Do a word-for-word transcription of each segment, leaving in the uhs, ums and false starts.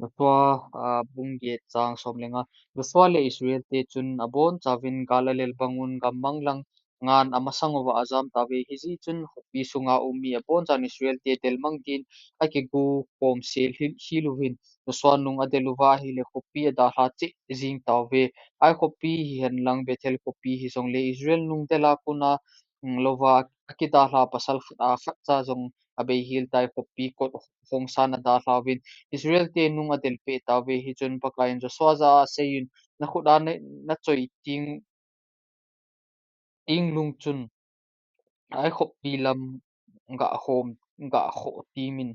Joshua, aa, bung get chang som le nga. Joshua le Israel te chun abon chauvin gal alel bangun gammang lang ngan amasang uva ajam tauve. Hijeh chun khopi sunga um mi abon chan Israel te delmang din akigu khom sel hel, hel uvin Joshua nung adel uva ahile khopi adalha cheh jing tauve. Ai khopi hihen lang Bethel khopi hijongle Israel nung dela kona, mm, louva akidalha pasal khat a khat cha jong abei hel tai. Khopi kot hongsan adalha uvin Israel te nung adel peh tauve. Hichun Pakaiyin Joshua jah a aseiyin, na khut a na, na choi ting, ting lung chun Ai khopi lam gah khom, gah khoh timin.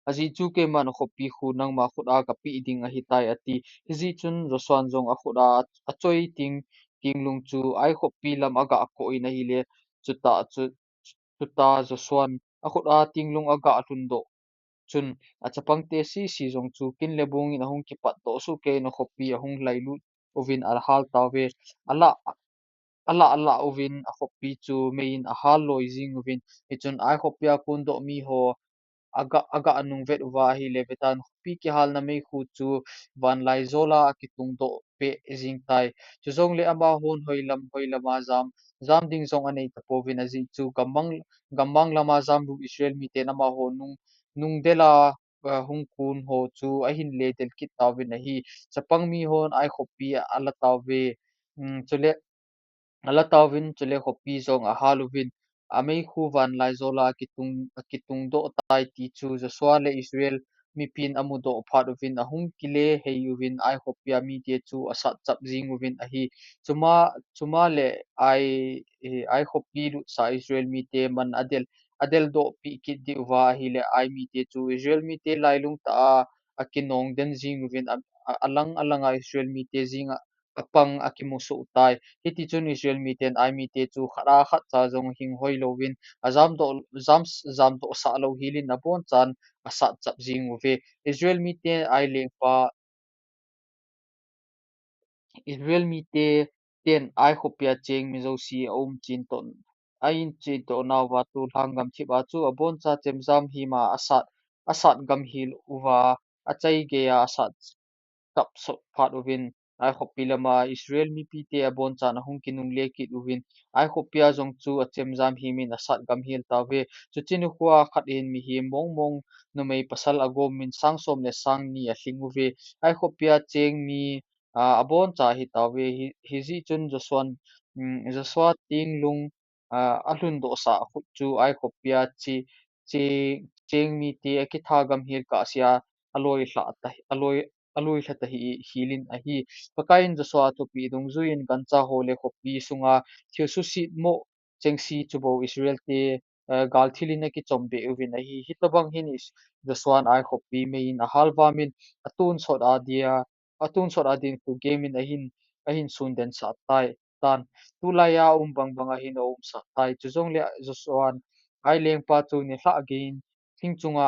Ajeh chu keiman khopi khu nangma khut a kapeh ding ahitai ati. Hijeh chun Joshua'n jong akhut a achoi ting, ting lung chu Ai khopi lam agah koh in ahile, chuta chu, chuta Joshua'n akhut a ting lung agah lhun doh chun achapang te sese jong chu kin le bung in ahung kipat doh soh kei in akhopi ahung lhai lut uvin ahal tauve. Alah, alah, alah uvin akhopi chu mei in ahal loi jing uvin. Hichun Ai khopi a kon doh mi ho agah, agah nung vet uva ahile vetan khopi kihalna meikhu chu vanlai jol a akitung doh peh jing tai. Chujongle amahon hoilam, hoilam a jam, jam ding jong anei tapouvin ajeh chu gammang, gammang lam a jam lut Israel miten amaho nung, nung del a, aa, hung kon ho chu ahin le del kit tauvin ahi. Chapang mi hon Ai khopi ala tauve. Um, chule, ala tauvin chule khopi jong ahal uvin. Ameikhu vanlai jol a akitung, akitung doh tai ti chu Joshua le Israel mipin amu doh phat uvin ahung kile hei uvin Ai khopi a mite chu asat chap jing uvin ahi. Chuma, chuma le Ai, eh, Ai khopi lut sa Israel mite man adel, adel doh peh kit diu va ahile Ai mite chu Israel mite lailung tah a akinong den jing uvin a, a, alang, alang a Israel mite jing a, apang akimu soh tai. Hiti chun Israel miten Ai mite chu khat a khat cha jong hing hoi louvin ajam doh, jam, jam doh sah lou hel in abon chan asat chap jing uve. Israel mite Ai lengpa, Israel mite ten Ai khopi a cheng mi jouse aum chen toh, a in chen toh nauva tu lhang gamthip a chu abon cha chemjam him a asat, asat gam hel uva achai gei a asat chap soh phat uvin, Ai khopi lam a Israel mipite abon chan ahung kinungle kit uvin, Ai khopi a jong chu achemjam him in asat gam hel tauve. Chuche nikho a khat in mihem mong mong numei pasal agom in sang som le sang ni alhing uve. Ai khopi a cheng mi, aa, abon cha ahi tauve. Hi, hijeh chun Joshua'n, um, Joshua ting lung, aa, alhun doh sah khut chu Ai khopi a che, che, cheng mite akitha gam hel kah sea aloi lha ta, aloi, aloi lha ta hi, hel in ahi. Pakaiyin Joshua thupeh dungjui in gancha ho le khopi sunga thil suhset mo chengse chu bou Israel te, eh, gal thil in akichom be uvin ahi. Hitobang hin Is-, Joshua'n Ai khopi mei in ahal vam in atonsot a dia, atonsot a din khu gem in ahin, ahin sun den sah tai tan. Tulai a um bang bang a hin aum sah tai. Chujongle Joshua'n Ai lengpa chu nilhah gei in thing chunga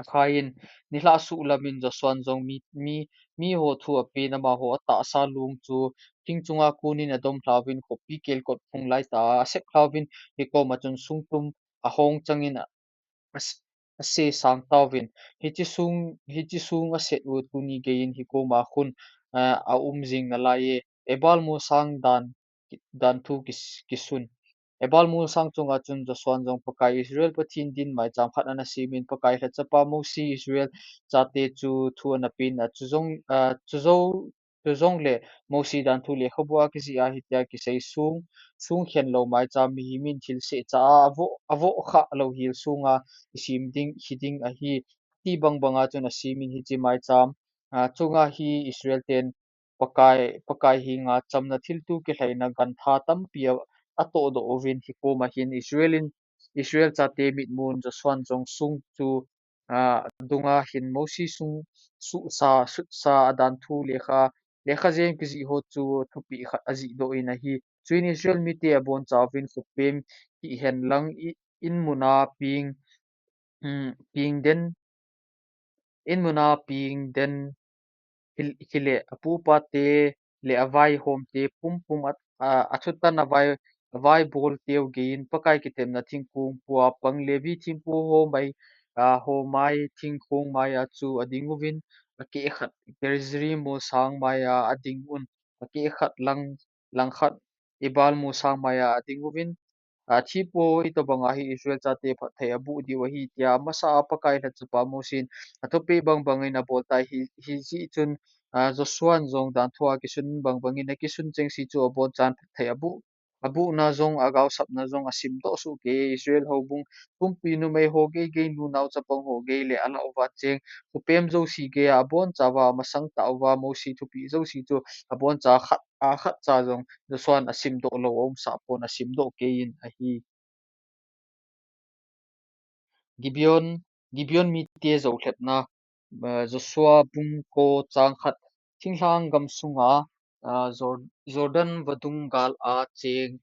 akhai in, nilhah suh lam in Joshua'n jong mi, mi, mi ho thu apen amaho atahsa long chu thing chunga kon in adom lhauvin khopi kelkot phung lai tah a asep lhauvin hikoma chun sungtum ahong chang in a, a, ase sang tauvin. Hiche sung, hiche sung aset u tuni gei in hikoma khun, eh, aum jing nalai e. Ebal molsang dan, dan thu kis-, kisun. Ebal molsang chunga chun Joshua'n jong Pakai Israel Pathen din maicham khat ana sem in Pakai lhachapa Mose Israel chate chu thu ana pen a chujong, ah, chujou, chujongle Mose dan thu lekhabu a kijih a hitia kisei sung, sung khen lou maicham mihem in thil seh cha a avoh, avoh kha lou hel sunga kisem ding, hi ding ahi. Ti bang banga chun asem in hiche maicham, ah, chunga hi Israel ten Pakai, Pakai henga chamna thilto kilhaina gantha tampi a, atoh doh uvin hikoma hin Israel in, Israel chate mitmun Joshua'n jong sung chu, ah, dunga hin Mose sung suhsa, sutsa adan thu lekha, lekha jem kijih ho chu thupeh khat ajih doh in ahi. Chuin Israel mite abon chauvin khopem kihen lang i, in muna peng, um, peng den, in muna peng den hi, hileh apu apate le avaihomte pumpum a, a, athutan avai, avaibol teu gei in Pakai kitepna thingkong pua pang Levi thempu ho mai, a, Hormai thingkong mai a chu ading uvin, akeh khat Gerizim molsang mai a ading un, akeh khat lang, langkhat Ebal molsang mai a ading uvin, a, thipoi tobang a hi Israel chate phatthei aboh diu ahi, tia amasa a Pakai lhatchapa Mosi in athupeh bangbang in abol tai. Hi, hijeh chun, a, Joshua in jong dan thua kisun bangbang in akisun chengse chu abonchan phatthei aboh, abohna jong, agaosapna jong asimdoh soh kei. Israel houbung pumpi numei ho geigei, nunao chapang ho gei le alah uva cheng thupem jouse gei a aboncha uva, amasang tah uva Mosi thupeh jouse chu aboncha khat a khat cha jong Joshua in asimdoh lou aumsah pon, asimdoh kei in ahi. Gibeon, Gibeon mite joulhepna, eh, Joshua bung ko chang khat. Thinglhang gam sunga, ah, Jor-, Jordan vadung gal a cheng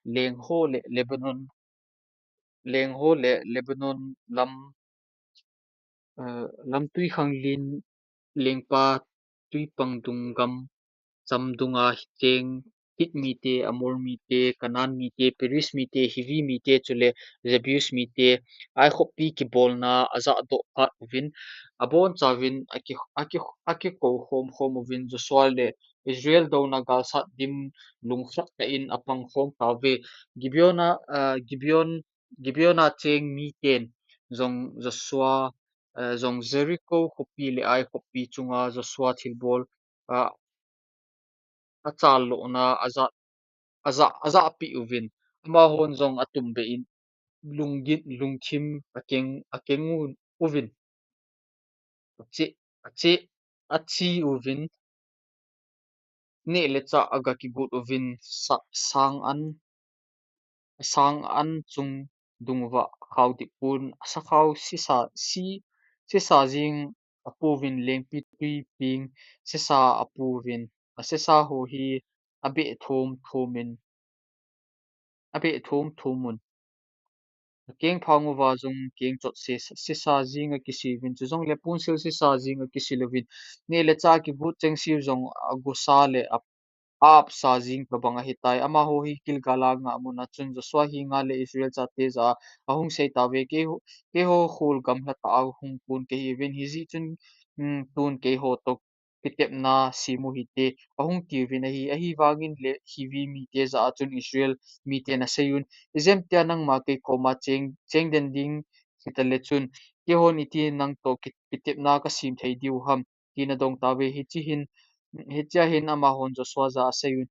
lengho le Lebanon, lengho le Lebanon lam, eh, lamtui khanglin lengpa tuipang dung gam cham dunga cheng Hit mite, Amor mite, Canaan mite, Periz mite, Hivi mite, chule Jebus mite, akhoppi kibolna ajahdoh phat uvin, abonchauvin aki, aki, akikou khom khom uvin Joshua le Israel douna galsat dim lungkhat tah in apang khom tauve. Gibeona, ah, Gibeon, Gibeona cheng miten jong Joshua, ah, jong Jericho khoppi le Ai khoppi chunga Joshua thilbol, ah, achal lohna ajah, ajah, ajahpeh uvin. Amahon jong atumbeh in lunggin, lungthim akeng, akeng u, uvin. Ache, ache, ache uvin. Neh le chah aga kigot uvin sa-, sang an, sang an chung dung uva khao dipun, asakhao sisa, si, sisa jing apuvin lengpi tui ping, sisa apuvin, asisa ho hi abeh thum thum in, abeh thum thum un. Akeng phang uva jong keng chot se, sisa jing akisi uvin, chujongle ponsil sisa jing akisi louvin. Neh le chah kigot chengse jong agosa le a, aapsa jing tobang ahitai. Amaho hi Gilgal a ngahmun a chun Joshua henga le Israel chate jah a ahung sei tauve. Keiho, keiho khol gamla tah a hung kon kahiuvin, hijeh chun, um, tun keiho toh kitepna sem u hite, ahung tiuvin ahi. Ahivangin le Hivi mite jah a chun Israel miten aseiyun, ijemtia nangma kei koma cheng, cheng den ding hita le chun, keihon iti nangtoh ki, kitepna kasem thei diu ham, tin adong tauve. Hiche hin, hichea hin amahon Joshua jah a aseiyun,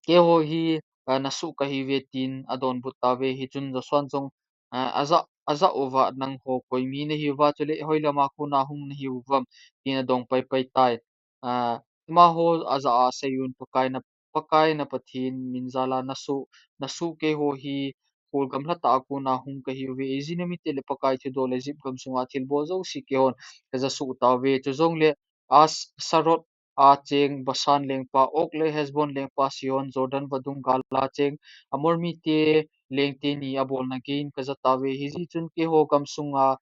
keiho hi, ah, nasuh kahiuve, tin adonbut tauve. Hichun Joshua in jong, ah, ajah, ajah uva, nangho koi mi nahiuva, chule hoilama kona hung nahiuvam, tin adong paipai tai. Ah, amaho ajah a aseiyun, Pakai na, Pakai na Pathen min jal a nasuh, nasuh keiho hi khol gamla tah a kona hung kahiuve. Ijeh inem itile Pakai thudoh le Egypt gam sunga thilbol jouse keihon kajah soh tauve. Chujongle As, Astarot a cheng Bashan lengpa Og le Heshbon lengpa Sihon, Jordan vadung gal a cheng Amor mite lengte ni abolna gei in kajah tauve. Hijeh chun keiho gam sunga,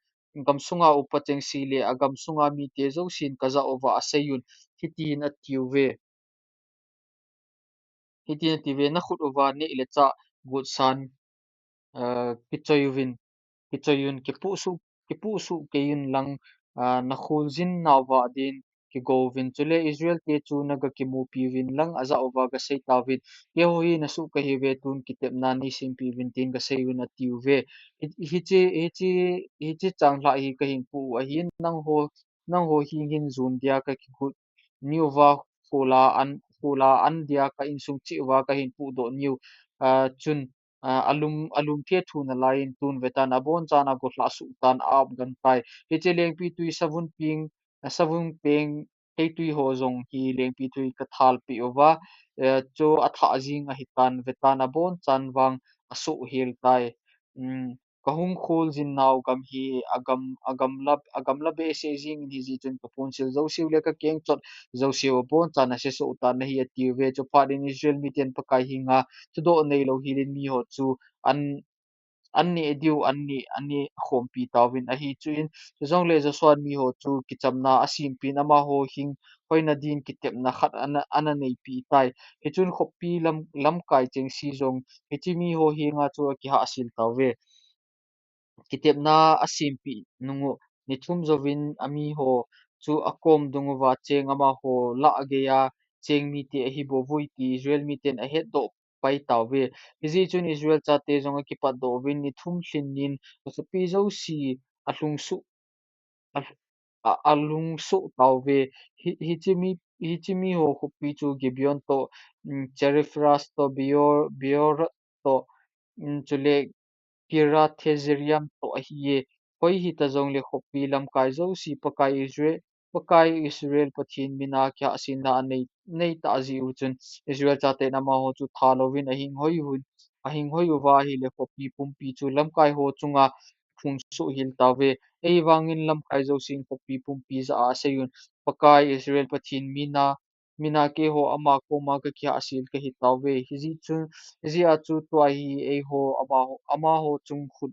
gam sunga upa chengse le agam sunga mite jousen kajah uva aseiyun, hitin atiuve. Hitin atiuve, nakhut uva neh le chah gotsan, ah, kichoiyun, kichoiyun, kipusuh, kipusuh keiyun lang, ah, nakholjin nauva din kigouvin. Chule Israel te chu naga kimupiuvin lang ajah uva gasei tauvin, keiho hi nasuh kahiuve, tun kitepna neisempeh uvin tin gaseiyun atiuve. Hi, hiche, hiche, hiche changlhah hi kahin pu u ahin, nangho, nangho hing hin jon dia kakigot niuva, khol a an, khol a an dia ka insung cheh uva kahin pudoh niu, ah, chun, ah, alum, alum the thu nalai in tun vetan abonchan agolhah suh tan aap gam tai. Hiche lengpi tui savun peng, ah, savun peng theitui ho jong hi lengpi tui kathalpeh uva, eh, chu athah jing ahitan, vetan abonchan vang asoh hel tai. Um, kahung kholjin nau gam hi agam, agamla, agamla behseh jingin hijeh chun kaponsil jouseu le kakengchot jouseu abonchan asesoh tan ahi atiuve. Chuphat in Israel miten Pakai henga thudoh neilou helin miho chu an, an neh diu, an neh, an neh khompi tauvin ahi. Chuin, chujongle Joshua in miho chu kichamna asempin amaho hing hoina din kitepna khat ana, ana neipeh tai. Hichun khoppi lam, lamkai chengse jong hiche miho henga chu akihahsel tauve. kitepna asempeh nung u, ni thum jouvin amiho chu akom dung uva cheng amaho lah geiya cheng mite ahi bouvui ti Israel miten ahetdoh pai tauve. Hijeh chun Israel chate jong akipatdoh uvin ni thum lhin in akhopi jouse alhungsuh a, a, alhungsuh tauve. Hi, hiche mi, hiche miho khopi chu Gibeon toh, um, Chephilah toh, Beor, Beor toh, um, chule Kiriath Jearim toh ahiye. Hoi hita jongle khopi lamkai jouse Pakai Israel, Pakai Israel Pathen mina kihahselna anei, nei tah jeh u chun Israel chaten amaho chu thalouvin ahing hoi uvin, ahing hoi uva ahile khopi pumpi chu lamkai ho chunga hung suhhel tauve. Ahivangin lamkai jousen khopi pumpi jah a aseiyun, Pakai Israel Pathen mina, mina keiho ama koma kakihahsel kahi tauve. Hijeh chun, hijeh a chu tua hi eiho amaho, amaho chung khut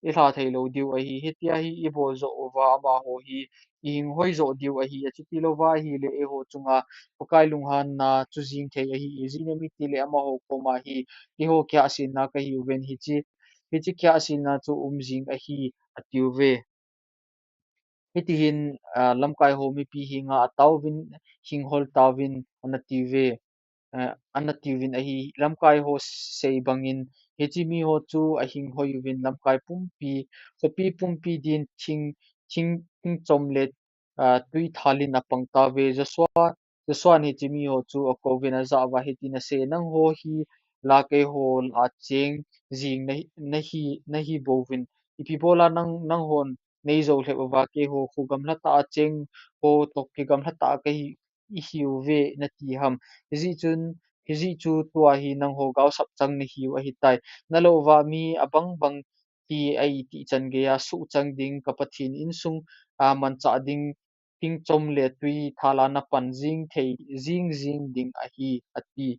ilha theilou diu ahi. Hitia hi ibol joh uva amaho hi ihing hoi joh diu ahi. Achuti louva ahile eiho chunga Pakai lunghanna chu jing thei ahi. Ijeh inem itile amaho koma hi keiho kihahselna kahiuvin hiche, hiche kihahselna chu um jing ahi, atiuve. Hitihin, ah, lamkai ho mipi henga ataovin, hing hol taovin, ana tiuve. Eh, ana tiuvin ahi, lamkai ho sei bangin, hiche miho chu ahing hoi uvin lamkai pumpi, khopi pumpi din thing, thing, thing chom le, ah, twi thal in apang tauve. Joshua, Joshua'n hiche miho chu akouvin ajah uva hitin asei, nangho hi la keiho lah a cheng jing nahi, nahi, nahi bouvin. Ipi bola nang, nanghon neijou lhep uva keiho kho gamla tah a cheng ho toh kigamla tah a kahi, ihiuve nati ham. Hijeh chun, hijeh chu tua hi nangho gaosap chang nahiu ahitai. Nalou uva mi abang bang hi aitih chan geiya suhchang ding, ka Pathen insung a manchah ding, thing chom le twi thal a napan jing thei, jing jing ding ahi, ati.